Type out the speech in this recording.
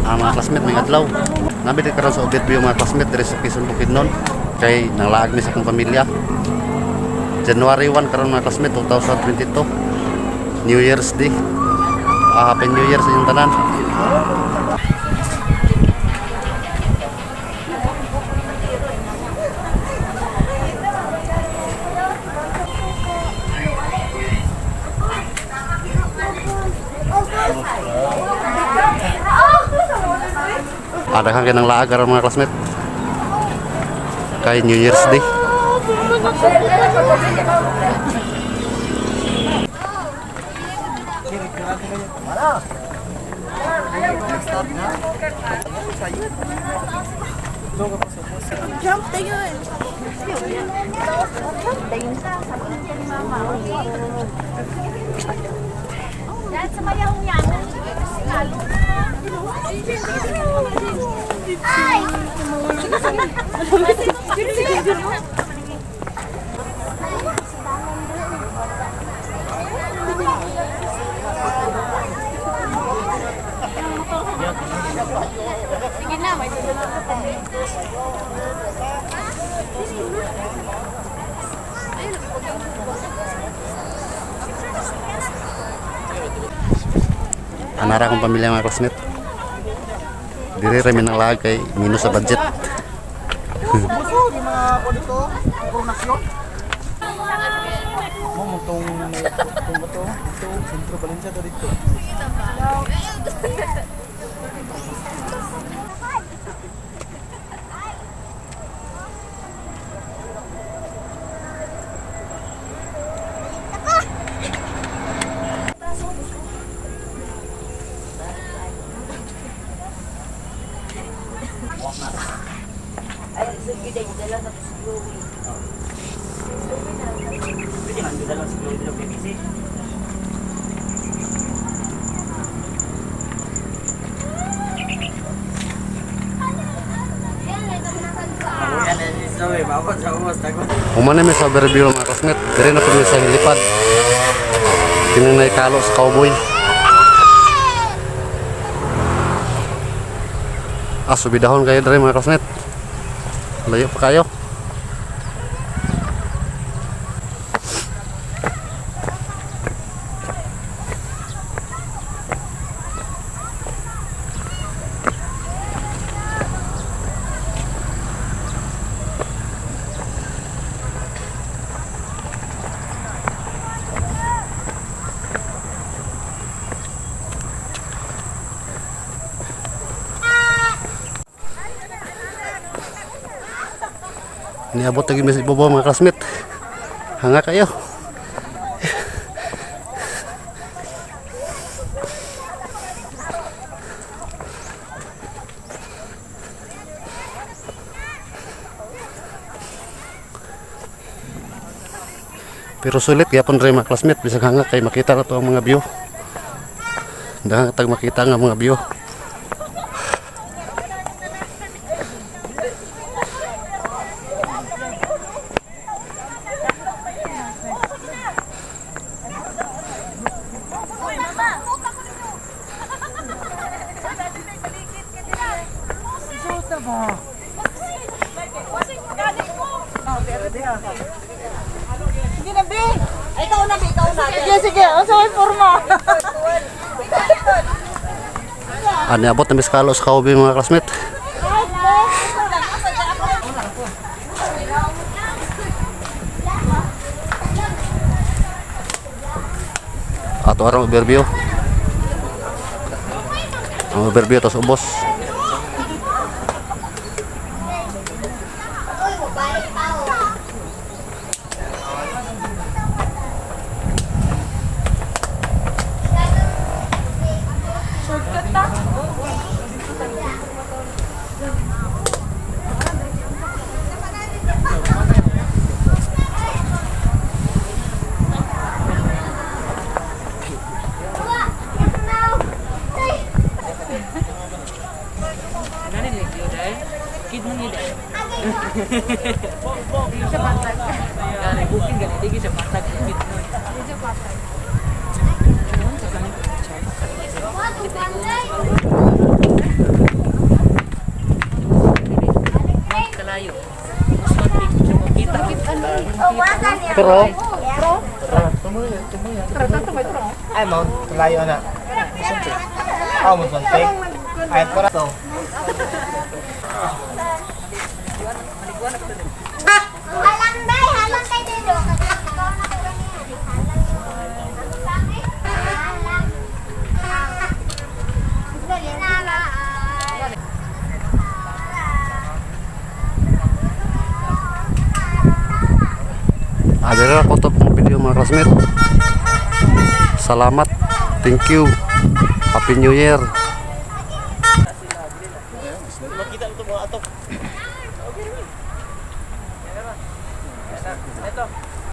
Ang mga classmate, may adlaw. Naa mi diri karon sa overview, mga classmate, diri sa Quezon, Bukidnon. Kay nanglaag mi sa akong pamilya. January 1 karon, mga classmate, 2022. New Year's Day. Ah, Happy New Year sa inyong tanan. Ah, daghan kay nanglaag karon, mga classmate. Kay New Year's Day. Jump na yun. Jump na yun sa sabi niya ni Mama. Dahil sa mayahong yan. Ay! Sige na, may dala ka pa. Anara akong pamilya, mga classmate. Diri ra mi nanglaag kay minus sa budget. Buso, di mga ko dito, koronasyon. Mo mo tong tong ba to? Dito, Sentro Valencia to dito. Ay, sige, dahil dala na si Chloe. Pwede man, dala si Chloe dito PVC. Human na mi sa overview, mga classmate. Diri na pud mi sa helipad. Kini na kalo sa cowboy. Ah, subidahon kayo diri, mga classmate. Layo pa kayo. Niabot lagi mi sa ibabaw, mga classmate. Hanga kayo. Pero sulit gyapon rin, mga classmate, bisag hanga kay makita na to ang mga view. Dahang tag makita nga mga view. Sige na, Bi! Ay, ikaw na, Bi! Ikaw na! Sige, sige! Ang sa may forma! Ah, niabot na mi sa kalo sa cowboy, mga classmate. Ato arang overview. Ang overview tas ubos. Kid man yun eh. Gani, booking gani, di sa patag kid mo. Pero Ay, mount. Layo na. Ah, mo sonte. Ay, para to. Halang day, halang kay Dedo. Halang. Halang. Adira ko to pong video, mga classmate. Salamat. Thank you. Happy New Year.